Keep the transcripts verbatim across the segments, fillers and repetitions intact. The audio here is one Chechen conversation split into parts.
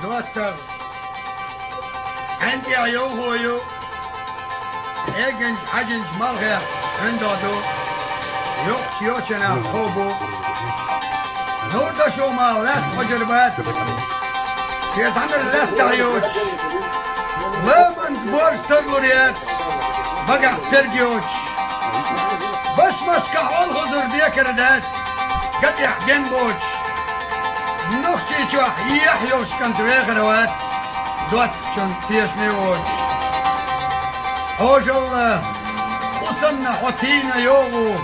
Доттагӏа хьан тӏехь йовхо ю, эггинчу хьаьжинчу малхех хьуьнда ду, йоккхачу йочанах кхобу. Нур дашо ма лаьтта хьожур бац, шен зӏамар лаьттахь йоцуш, ламанца борз тарлур яц, багахь церг йоцуш. Башмашкахь олхазар декар дац, гатӏехь бен боцуш. Нохчийчохь яхь йолуш кӏант вехар вац, доттагӏчун тешаме воцуш. Хьожалла, кху санна хьо тийна йогӏу,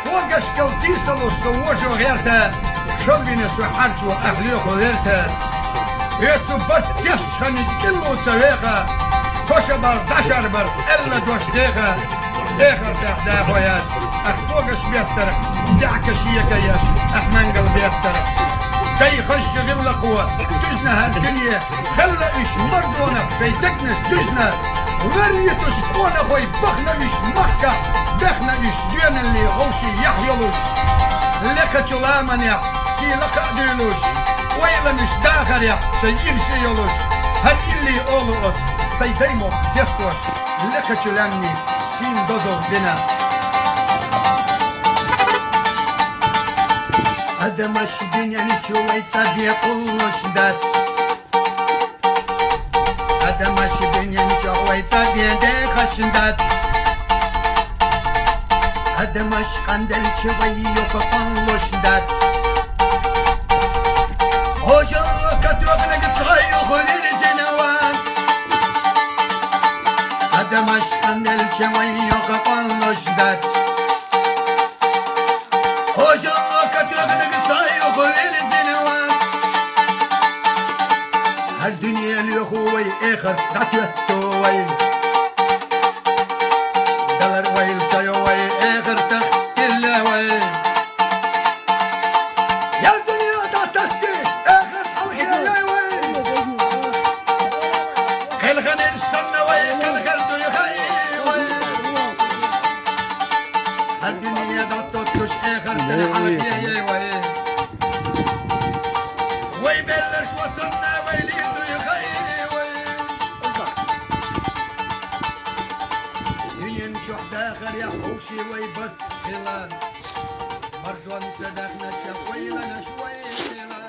когашкал тийсалуш со вожо гӏерта, шалвина со хьарчо ахь лоьху верта. Оьцу барт тешча ханиг кӏиллу ца веха, кошабар дашар бар аьлла дош деха. Эхартахь дахо яц, ахь когаш беттарх, даьхкаш ека еш, ахь мангал беттарх. Дай хазчу гӏиллакхо, дуьзна хӀара дуьне, хилла уьш марзонах шайн дегнаш дуьзна. Лар йитуш къонахой бахна уьш махкахь, бехна уьш доьналле вовший яхь йолуш. Лекхачу ламанехь сий лакха а дуьйлуш, ойламаш дахарехь шайн ирсе йолуш. ХӀара илли олу ас, сайн даймохк дестош. Лекхачу лаьмнийн сийна дозалла дина. Адамаш дуьнен чу вай цхьа бен кхуллуш дац. Адамаш дуьнен чохь вай цхьа бен дехаш дац. Адамаш къанделча вай юха кхуллуш дац. Хьожа катоьхнарг цхьа юха вирзина вац. Адамаш къанделча вай юха кхуллуш дац. Хьожа катоьхнарг цхьа юха вирзина вац. ХӀара дуьне лоьху вай, эхарт дӀатоьтту вай. Далар вай, сайо вай, эхартах тилла вай. Я дуьне дӀататти, эхарт хьалхе яй вай. Кхелханаш санна вай, кхелхар дуй хаий вай. ХӀара дуьне дӀатоттуш, эхартан хьалхе яй вай. Вай белларш ва санна, вай лир дуй хаий вай. Дуьнен чохь дахарехь вовший вай барт хила. Марзонца дахнача ойланаш вай хила.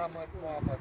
Ahmad Muhammad.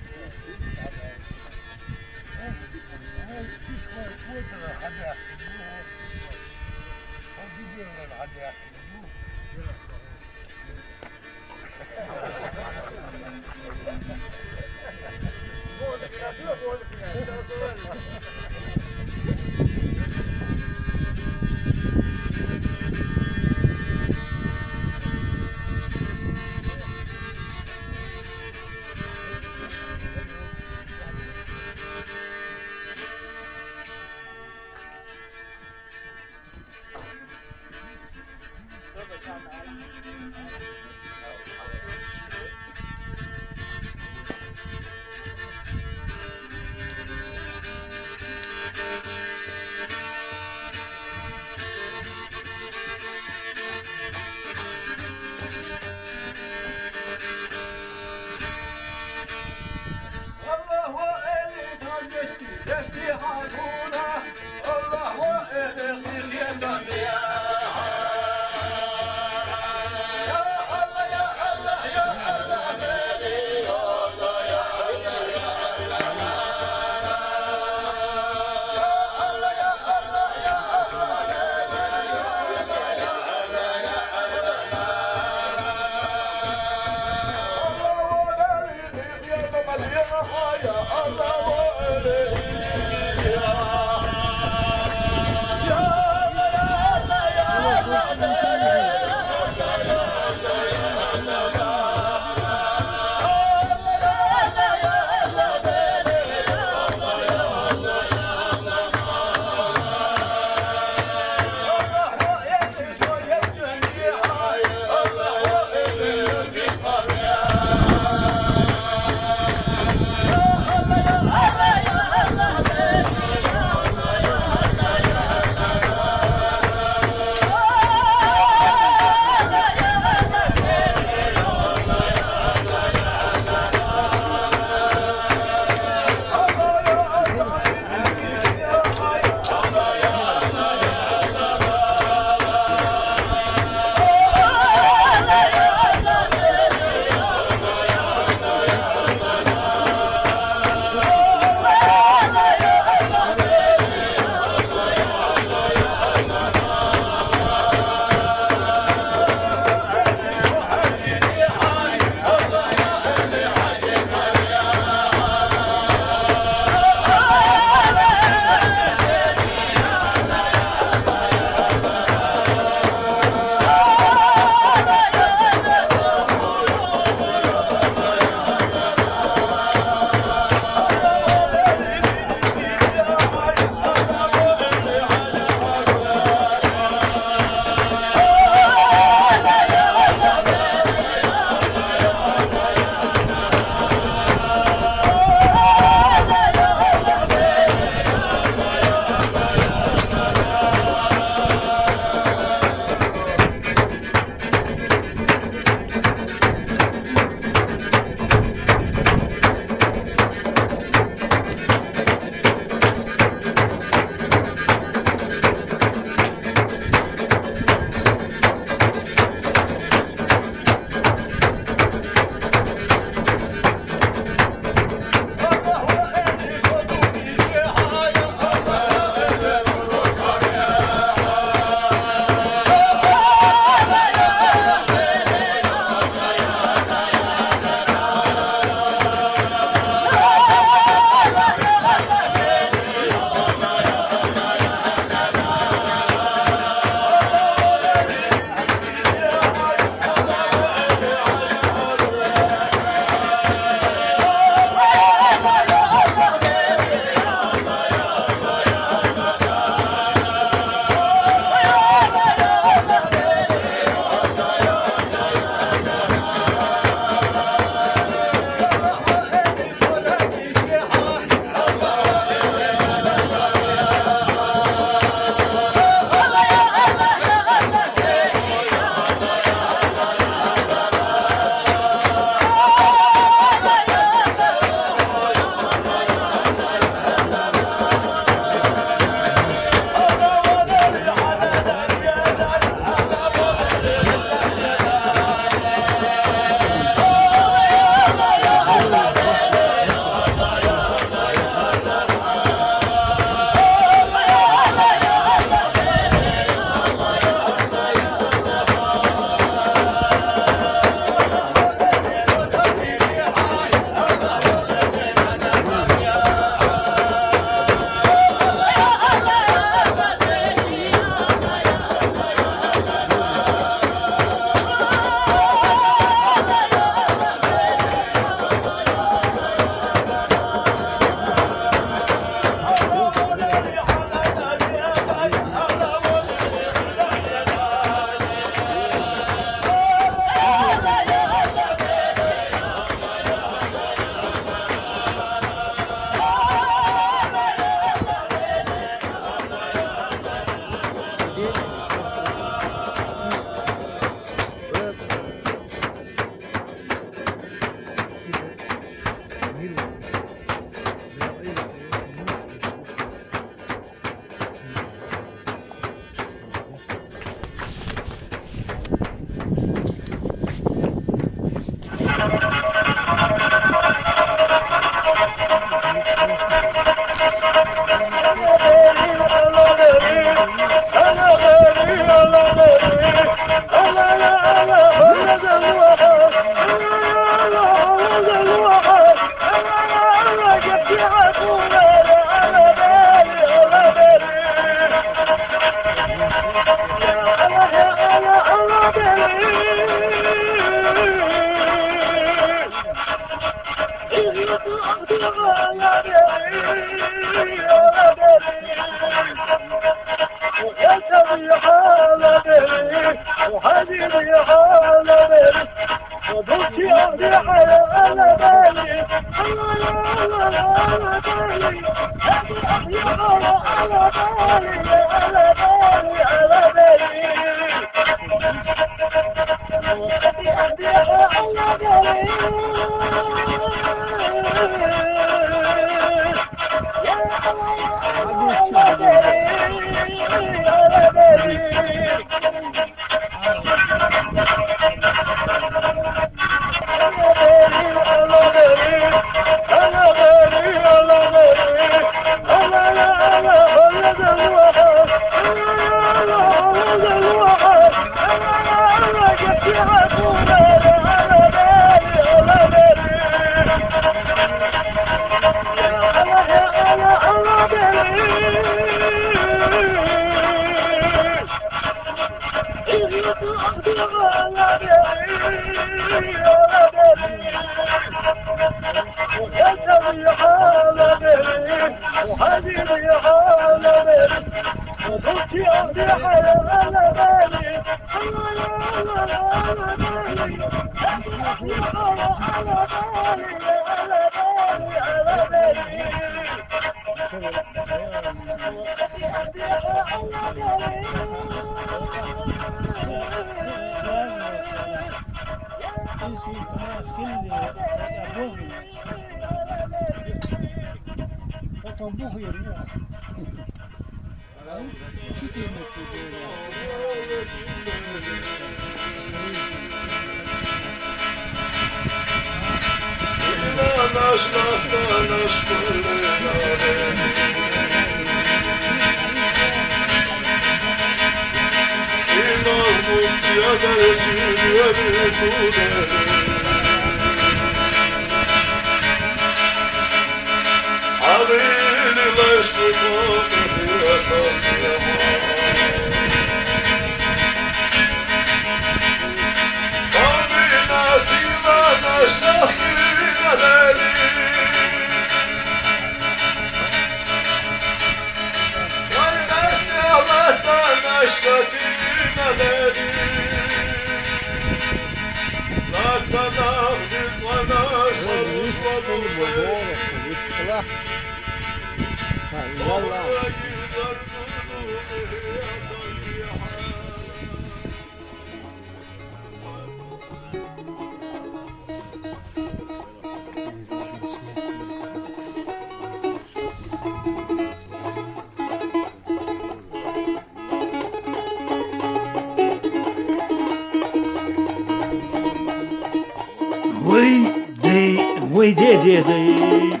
Вай, дай, вай, дай, дай, дай.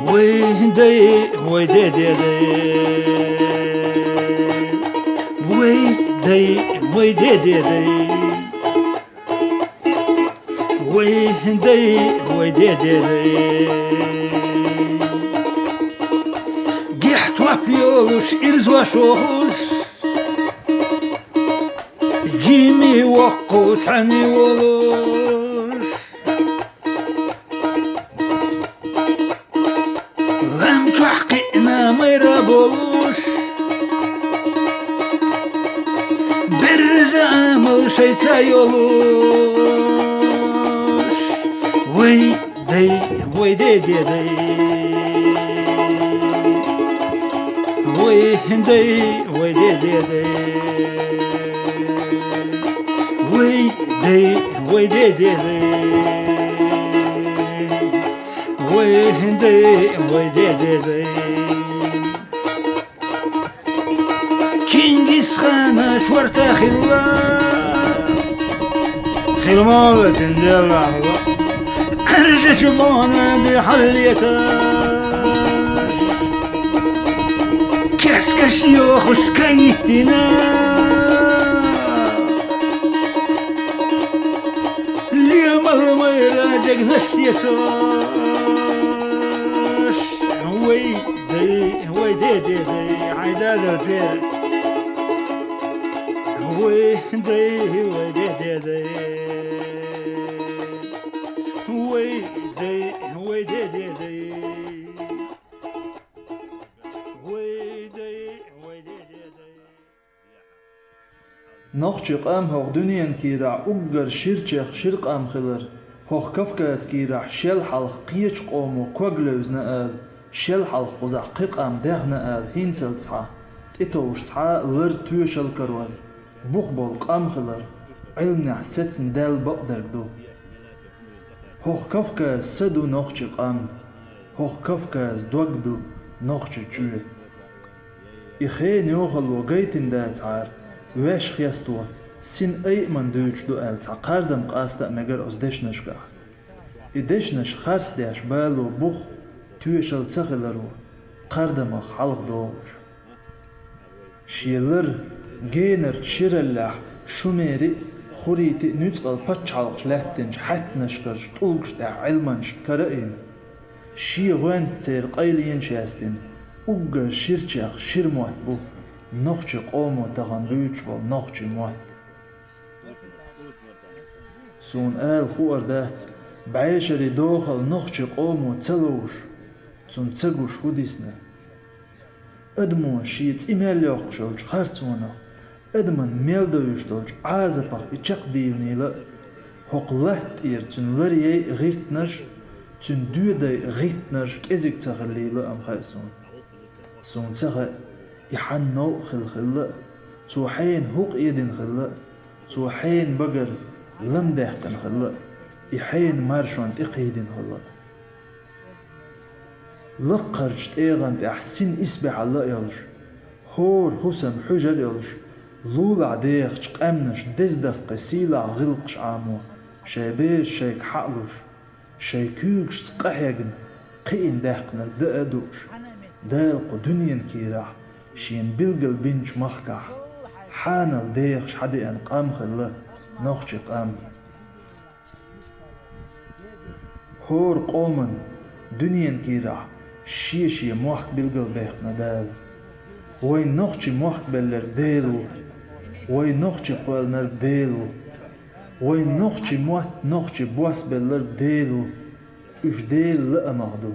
Вай, дай, вай, дай, дай, дай. Вай, дай, вай, дай, дай, дай. Вай, дай, вай, дай, дай, дай. Гихь топ йолуш, ирза вашохуш, жима воккхаву цхьаьна волуш. Лам чохь кхиъна майра болуш, берза амал шайца йолуш. Вай, дай, вай, дай, дай, дай. Вай, дай, вай, дай, дай, дай. Вай, дай, вай, дай, дай, дай. Вай, дай, вай, дай, дай, дай. Чингисхана шорта хилла, хила молла цуьнан делахь. Ӏаьржачу бохна дуьхьал леташ, кескаш йохуш кайиттина. Лемал майра дегнаш сецаш, вай, дай, вай, дай, дай, дай, хьайда дай, дай. Вай, дай, вай, дай, дай, дай. Вай, Нохчи къам хӀокху дуьненан кийрахь уггар ширачех шира къам хилар, хӀокху Кавказ кийрахь шел хьалха кхечу къомо ког левзина ала, шел хьалха кхузахь кхин къам дехна ала хӀинцалц схьа тӀетовжа цхьа а лар, тоьшалла кароз, бух болу къам хилар, Ӏилманехь сецна даьлла бакъдерг ду. ХӀокху Кавказ са ду нохчи къам, хӀокху Кавказ дог ду нохчи чоь. И хенан йохалло гайтина дацахьара, ваьш хесто, син айаман дуьйцуш ду аьлла, цхьа кхардам къаста а мегар оцу дешнашкахь. И дешнаш харцдеш бало, бух, тоьшалла ца хиларо, кхардамах хьалха догӀуш. Шен лар генарчу шираллехь Шумери а, Хурити а нуьцкъала пачхьалкхаш лаьттинчу хьаьттанашкарчу тӀулгаш тӀехь Ӏилманчашна кара а йина, шен гӀоьнца церан къайленаш яьстина, уггар ширачех шира мотт бу нохчи къомо тахана буьйцуш болу нохчи мотт. Суна ала хуур дац, бӀешерийн дохалла нохчи къомо ца ловш, цунна ца гуш хӀун дисна. Адамо шен цӀе мел йоккхуш йолчу харцонах, адаман мел довш долчу Ӏазапах и чекхдийланийла а, хӀокху латта тӀера цуьнан лар яй а гӀиттинарш, цуьнан доьдай а гӀиттинарш кӀезиг ца хиллийла а ма хаьа суна. Суна ца хаьа, и хьанна новкъа хилла хилла а, цо хьенан хӀу къедина хилла а, цо хьенан багара лам даьккхина хилла а, и хьенан маршонна тӀекхийдина хилла а. Лаккхарчу тӀегӀан тӀехь син исбаьхьалла а йолуш, хӀора хӀусам хьуьжар а йолуш, лулахь дехачу къаьмнаш деза даккхий сийлахь гӀиллакхаш Ӏамо, шайн бераш шайга хьа а луш, шайн куьйгашца къахьегна, кхиъна даьккхинарг даа а дууш, Дала кху дуьненан кийрахь шена билгал бинчу махкахь хьанал дехаш хьадеана къам хилла нохчи къам. ХӀора къоман дуьненан кийрахь шен-шен мохк билгалбаьккхина Дала. Вайн нохчи мохк белларг Дела ву. Вайн нохчи кхоьллинарг Дела ву. Вайн нохчи мотт, нохчи бос белларг Дела ву. Уьш Делан лаамах ду.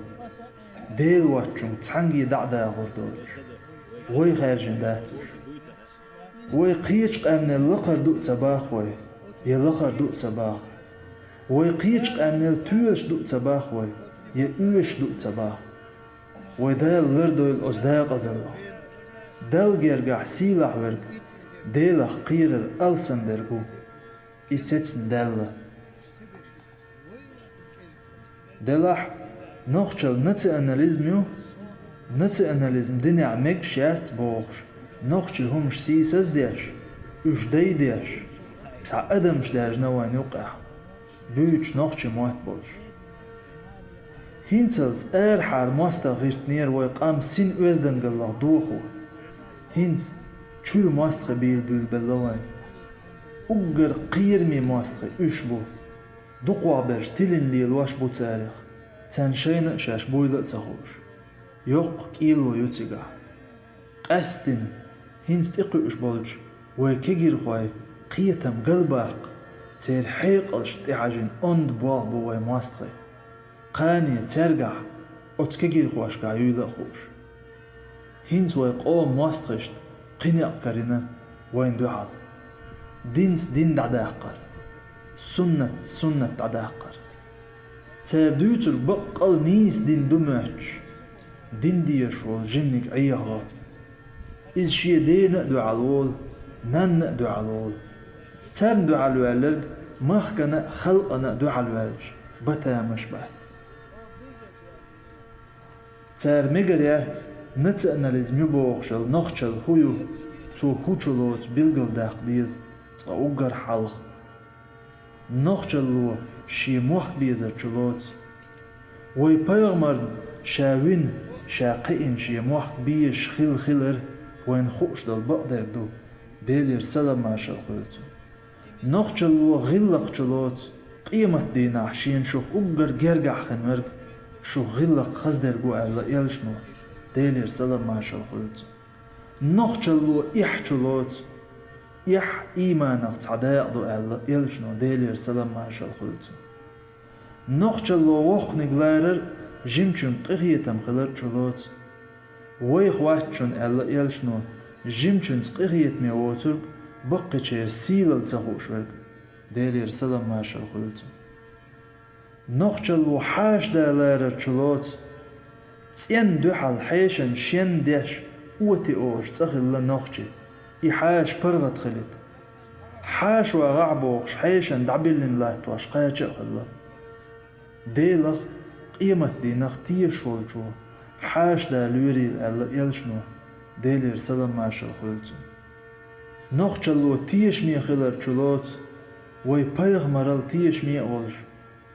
Дела воцчунга цхьаьнгге дӀа а дагӀур доцуш, вай хаьржина дац уьш. Вай кхечу къаьмнел лакхара ду а ца боху вай, я лахара ду а ца боху. Вай кхечу къаьмнел тоьлуш ду а ца боху вай, я оьшуш ду а ца боху. Вай Дала лардойла оцу декъазаллах. Далла гергахь сийлахь верг Делах кхерар алсамдерг ву. И сецна даьлла. Делахь, нохчалла национализм ю, национализм динехь мегаш яц бохуш, нохчийн хӀумаш сийсаз а деш, уьш дай а деш, цхьа адамаш даьржина вайна юккъехь, буьйцуш нохчи мотт болуш. ХӀинцалц арахьара мостагӀа гӀиртинера вай къам син оьздангаллах дохо. ХӀинца чуьра мостагӀий бийла буьйлабелла вайн. Уггар кхераме мостагӀий уьш бу. Дукхох берш тилина лелош бу царах, царна шайна а шаьш буйла а ца хууш. Йоккха кӀело ю цигахь. Къаьсттина, хӀинца тӀекхуьуш болчу вай кегирхойн кхетам галбаккха, церан хьекъалшна тӀехьажийна онда болх бу вайн мостагӀийн. Кхане цаьргахь, оцу кегирхошкахь юйла а хууш. ХӀинца вай къоман мостагӀашна кхин некъ карийна вайна дуьхьал. Динца дин дӀадаккхар, суннатца суннат дӀадаккхар. Цара дуьйцург баккъал нийса дин ду моьттуш, дин дезаш волу жиманиг Ӏехало. Иза шен дена а дуьхьал волу, нанна а дуьхьал волу. Царна дуьхьал ваьлларг махкана а, халкъана а дуьхьал ваьлча, батамаш бац. Цара мегар яц, национализм ю бохуш йолу нохчалла хӀун ю, цо хӀун чу лоцу билгалдаккха деза цкъа уггар хьалха. Нохчалло шен мохк безар чу лоцу. Вай пайхамарна ша вина, ша кхиъна шен мохк безаш хилла хилар вайна хууш долу бакъдерг ду, Делера салам-маршалла хуьлда цунна. Нохчалло гӀиллакх чу лоцу, къематдийнахь шена шух уггар гергахь хин верг шух гӀиллакх хаза дерг ву аьлла элчано, Делера салам-маршалла хуьлда цунна. Нохчалло эхь чу лоцу, эхь ийманах цхьа дакъа ду аьлла элчано, Делера салам-маршалла хуьлда цунна. Нохчалло воккханиг ларар, жимачуьнга къинхетам хилар чу лоцу. Вайх вац шуна аьлла элчано, жимачуьнца къинхетаме воцург Баккхийчеран сийлалла ца хууш верг, Делера салам-маршалла хуьлда цунна. Нохчалло хьаша да ларарчу лоцу, цӀенна дуьхьал хьешан шен деш, оти олуш цӀа хилла нохчи, и хьаша паргӀат хилийта. Хьаша вагӀахь бохуш, хьешан дӀабиллина латтош кхача а хилла. Делах, къематдийнах тешаш волчо хьаша да лоьрийла аьлла элчано, Делера салам-маршалла хуьлда цунна. Нохчалло тешаме хиларчу лоцу, вай пайхамарал тешаме а волуш,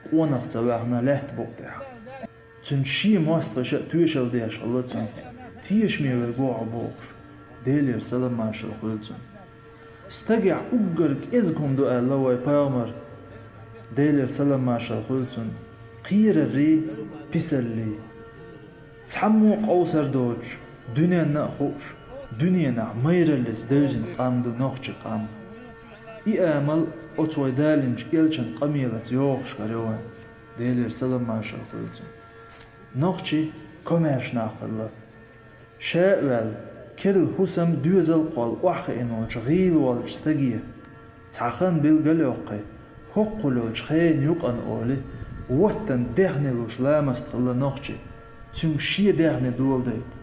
къонах ца ваьхна лаьтта букъа тӀехь. Цуьнан шен мостагӀаша а тоьшалла деш хилла цунна, тешаме верг ву хьо бохуш, Делера салам-маршалла хуьлда цунна. Стагехь уггар кӀезиг хӀума ду аьлла вай пайхамар, Делера салам-маршалла хуьлда цунна, кхераррий, писаллий. Цхьаммо а къовсар доцуш, дуьненна а хууш, дуьненахь майраллица девзина къам ду нохчийн къам. И амал оцу вай далинчу элчан къамелаца йогӀуш карайо вайн, Делера салам-маршалла хуьлда цунна. Нохчий комаьрша нах хилла. Ша а ваьлла, керла хӀусам, доьзал кхолла охьахиъна волчу гӀийла волчу стаге цхьа хан билгал а йоккхий, хӀоккхул йолчу хенан юкъана олий, ваттан даьхни луш ламаст хилла нохчи, цуьнга шен даьхни доладайта.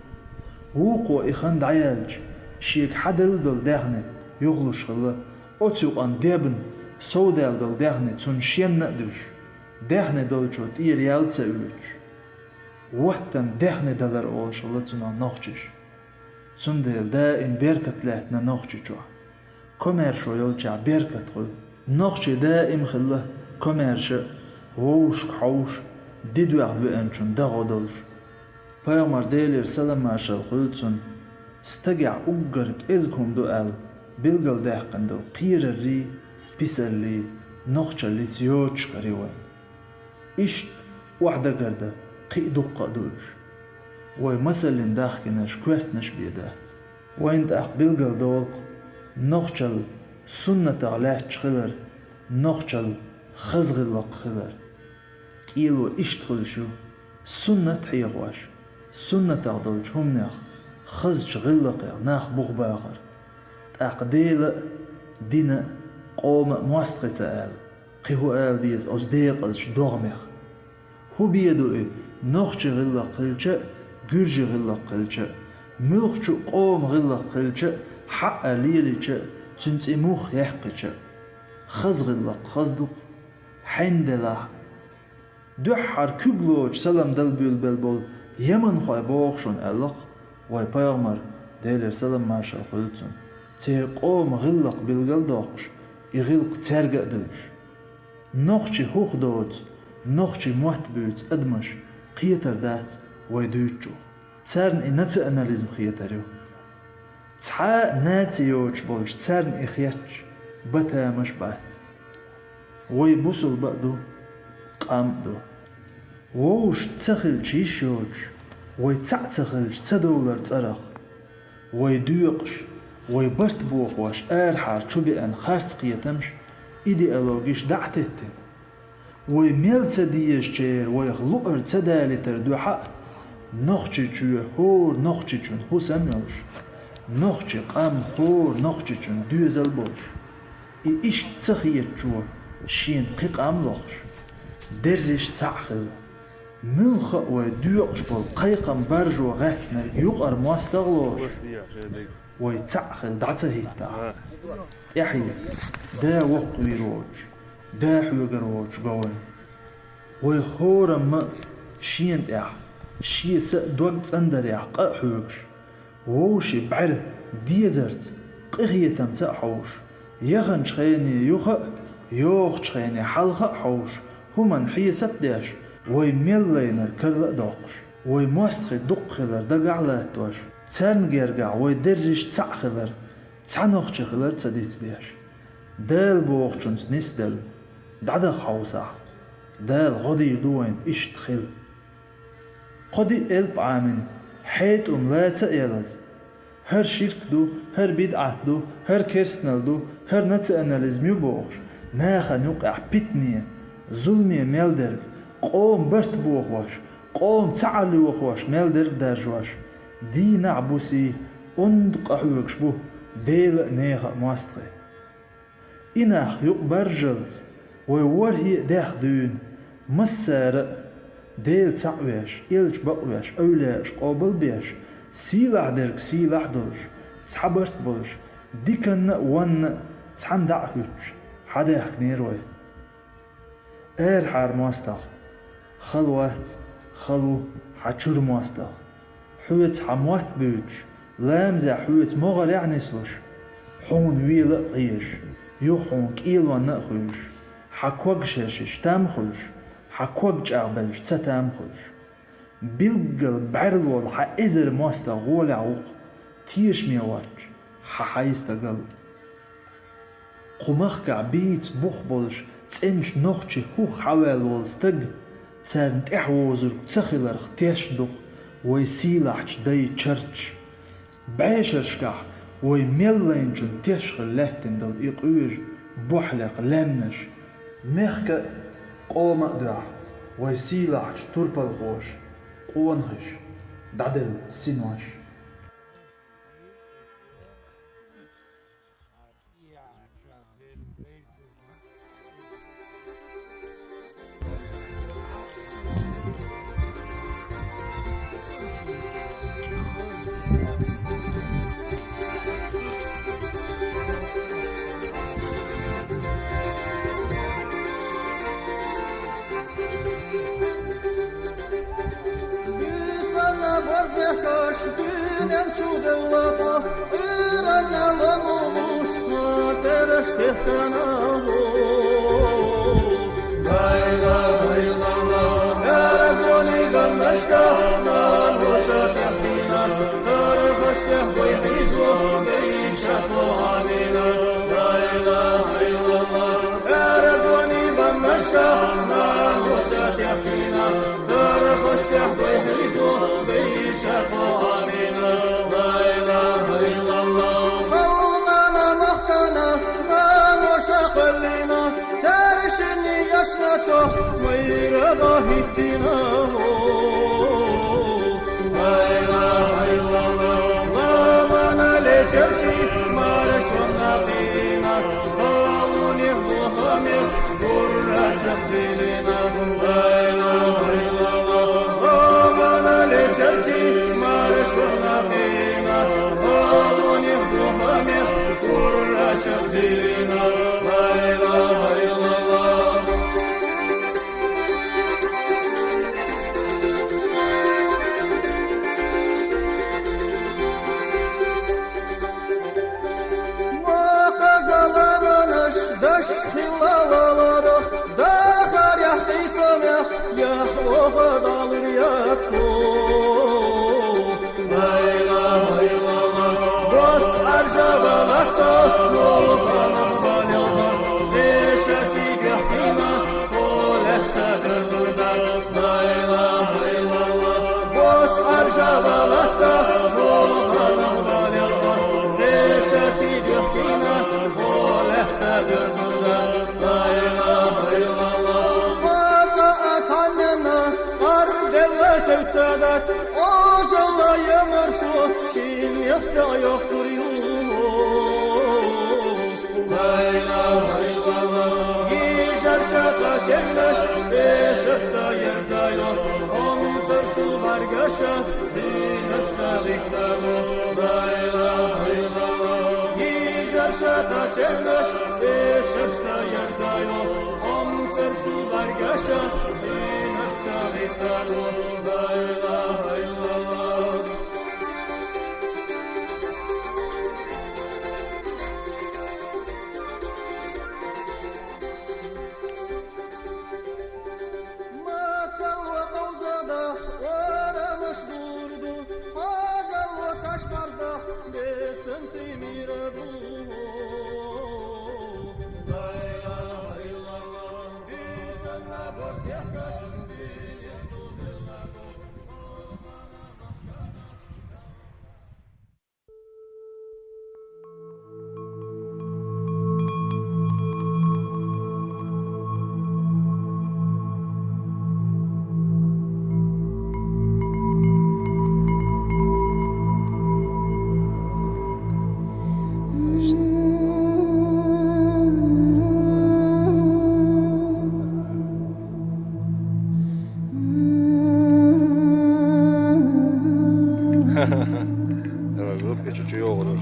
Вукхо и хан дӀаяьлча, шега хьаделла долу даьхни юхалуш хилла, оцу юкъана дебна, совдаьлла долу даьхни цунна шенна а дуьсуш, даьхни долчо тӀера ял а ца оьцуш. Ваттан даьхни далар олуш хилла цунах нохчаша. Цундела даим беркат лаьттина нохчи чохь. Комаьршо йолчохь беркат хуьлу. Нохчий даим хилла комаьрша а, вовшашка хьовша, де доьгӀна веанчунна дан гӀо долуш. Пайхамар, Делера салам-маршалла хуьлда цунна, стагехь уггар кӀезиг хӀума ду аьлла, билгалдаьккхина долу кхераррий, писаллий, нохчаллица йоцуш карайо вайн. Иштта охьадагар дан кхин а дуккха а ду уьш. Вай масаллин дахкинарш коьртанаш бен дац. Вайна тӀаккха билгалдолу-кх нохчалла суннатах лаьтташ хилар, нохчалла хаза гӀиллакх хилар. КӀело иштта хуьлуш ю: суннат хьехош, суннатах долчу хӀуманех, хазачу гӀиллакхех нах бух бахар. ТӀаккха Дела а, дина а, къома а мостагӀий ца аьлла, кхин хӀун ала деза оцу декъазчу догӀмех? ХӀун бен ду и, нохчи гӀиллакх хилча а, гуьржи гӀиллакх хилча а, муьлххачу а къоман гӀиллакх хилча а, хьаъа лелийча а, цуьнан цӀе мух яьккхича а? Хаза гӀиллакх хаза ду-кх, хьенан делахь а. Дуьххьара куьг лоцуш салам дала буьйлабелла болу яманхой боху шуна аьлла-кх вай пайхамар, Делера салам-маршалла хуьлда цунна, церан къоман гӀиллакх билгал а доккхуш, и гӀиллакх цаьрга а девзаш. Нохчи хӀух доцу, нохчийн мотт буьйцу адамаш кхетар дац вай дуьйцучух. Царна и национализм хетар ю. Цхьа а наци йоцуш болчу царна и хеташ бан тамаш бац. Вай бусулба а ду, къам а ду. Вовшашца ца хилча йиш йоцуш, вай цхьаъ ца хилча ца довлар цӀарах. Вай доькъуш, вай барт бохош арахьара чу беана харц кхетамаш, идеологиш дӀа а теттина. Вай мел ца дезачеран вайх луъар ца далийтар дуьхьа а, Нохчийчоь хӀора нохчичун хӀусам йолуш, нохчи къам хӀора нохчичун доьзал болуш, и иштта ца хетачо шена кхин къам лохуш, дерриш цхьаъ хила, муьлхха а вай доькъуш болу кхайкхам баржо гӀаьттинарг юкъара мостагӀа лоруш, вай цхьаъ хила дӀа ца хӀиттахь, тӀаьхье да воккхавийр воцуш, да хьоьгар воцуш го вай. Вай хӀорамма а шена тӀехь, шен са а дог цӀандарехь къа а хьоьгуш, вовшийн бӀаьра дезарца, къинхетамца а хьовсуш, яханчу хене юха а, йогӀучу хене хьалха а хьовсуш, хӀуманна хьесап а деш, вай мел лайнарг карла а доккхуш, вай мостагӀий дуккха хилар дагахь а латтош, царна гергахь вай дерриш цхьаъ хилар, цхьа нохчи хилар ца дицдеш, Дала бохучунца нисделла, дӀадаха хьовсахь, Дала гӀо дийр ду вайна иштта хила. Кхо-диъ элп Ӏамина, хьетӀум лаца а ялаза, хӀара ширк ду, хӀара бидӀат ду, хӀара керстанал ду, хӀара национализм ю бохуш, нахана юкъахь питане, зуламе мел дерг, къоман барт бохош, къоман цхьаалла йохош мел дерг даржош, дийнахь а, буса а онда къахьоьгуш бу, Дела а, неха а мостагӀий. И нах юкъ баржалц, вай ворхӀе а дехна дуьйна, массара а Дела цхьаъ веш, элча бакъвеш, эвлаяаш къобалбеш, сийлахь дерг сийлахь долуш, цхьа барт болуш, диканна а, вонна а цхьаьна дӀа а хӀуьттуш, хьадаьхкинера вай. Арахьара мостагӀа хала вац, хала ву хьан чуьра мостагӀа. Хьоьца хьан мотт буьйцуш, ламазехь хьоьца могӀарехь а нислуш, хьуна вела а хьежаш, юха хьуна кӀелонна а хуьйшуш, хьан ког шершиш там а хуьлуш, хьан ког чӀагӀбеллачу ца там а хуьлуш. Билггал бӀаьрла волу хьан эзар мостагӀа гӀолехь ву-кх, тешаме воцчу хьан хьайн стагал. Кху махкахь бийца бух болуш, цӀеначу нохчийн хӀух хьаваьлла волу стаг, царна тӀаьхьавозург ца хиларх тешна ду-кх вай сийлахьчу дайн чарташ. БӀешерашкахь вай мел лайначунна теш хилла лаьттина долу и къоьжа бохь лекха лаьмнаш. Мехкан а, къоман а дуьхьа вай сийлахьчу турпалхоша къонахаша дӀаделла синош. Дуьйцанна борзехкаш дуьнен чу девлла тӀо, Ӏуьйранна ламо вуш хатараш теттанало. Ла илаха иллаллах, аьрру гӀоьнийн баннашка нахаша тӀехкхийна, карахаш тӀехь гой хьийзо, дайша тхо амина. Ла илаха иллаллах, аьрру гӀоьнийн баннашка нахаша тӀехкхийна, карахаш тӀехь гой хьийзо, дайша тхо амина. Ла илаха иллаллах. Халкъана, махкана нахаша кхоьллина, цаьршинна яшначохь майра дӀахӀиттина. Ла илаха иллаллах. Ламанан лечарчий маршонна кхийна, халонех бохамех гурачех дилина. Ла илаха иллаллах. Ламанан лечарчий маршонна кхийна, халонех бохамех гурачех дилина. Ла илаха иллаллах. Ма хаза ламанаш даш хилла лаларах, дахарехь, къийсамехь яхь оха далур яцо. Ла илаха иллаллах. Бос Ӏаржа валатта, мулханах валелла, деша сийдехь кхийна, хьо лаьтта бер дур дац. Ла илаха иллаллах. Бос Ӏаржа валатта, мулханах валелла, деша сийдехь кхийна, хьо лаьтта бер дур дац. Ла илаха иллаллах. Хьо цкъа а цхьанненна къарделла севттадац, Ӏожалла я маршо шин мехкахь йоккхур ю. Ла илаха иллаллах. Йижарша тӀе чевнаш, дешаршца яртайо, хьомсарчу бӀаьргаша дийнашца гӀиттадо. Ла илаха иллаллах. Йижарша тӀе чевнаш, дешаршца яртайо, хьомсарчу бӀаьргаша дийнашца гӀиттадо. Ла илаха иллаллах. Мацалла къовзадахь орамаш гур ду, хьогалла кашкъардахь бесан тимира ду. Ла илаха иллаллах. Бисанна бор техкаш, динехь чу делла ду.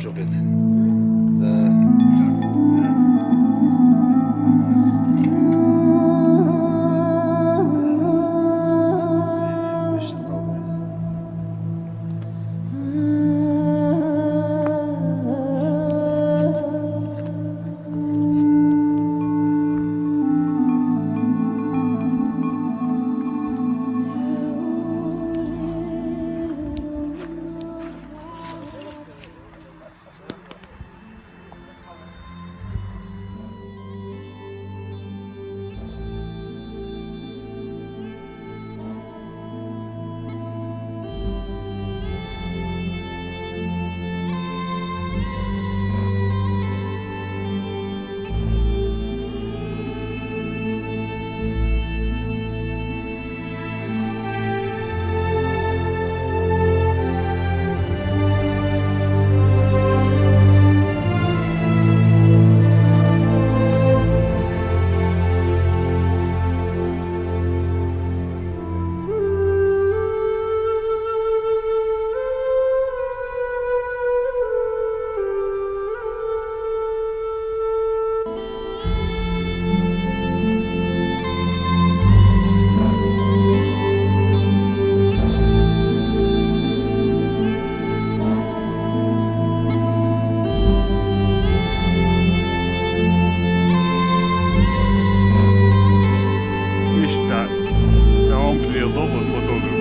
Orbit. Da. Ишта, наум шлел доллар фотограф.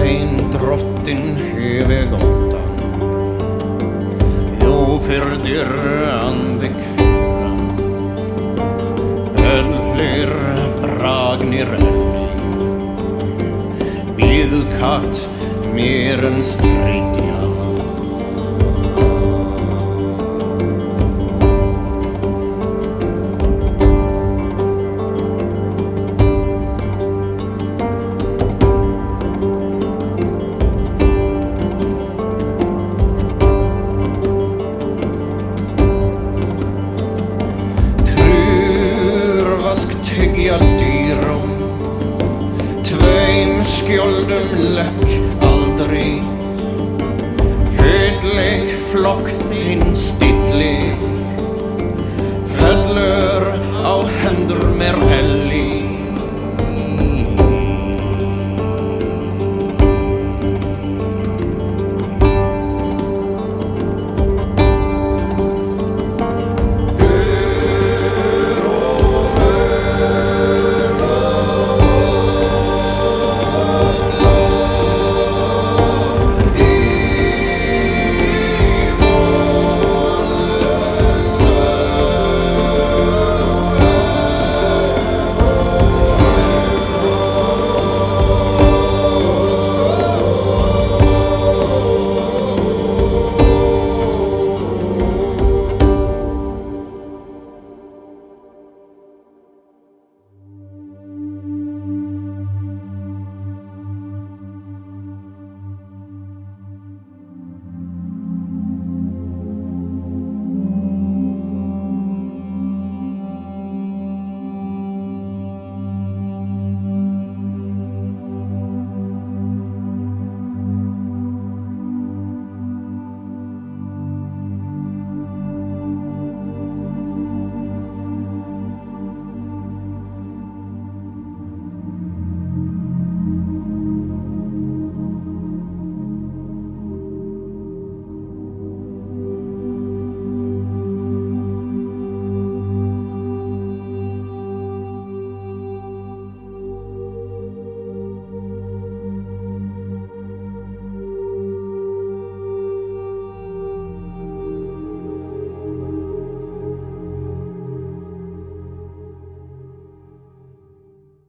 Ein drottin hefur gottan, jú, fyrr dýrran vik fyrran, bellir bragnir elli, við katt mér en strídja. Trurvask tyggja Aldrei fyllekflokk, finn stilli fellur á hendur mér elli.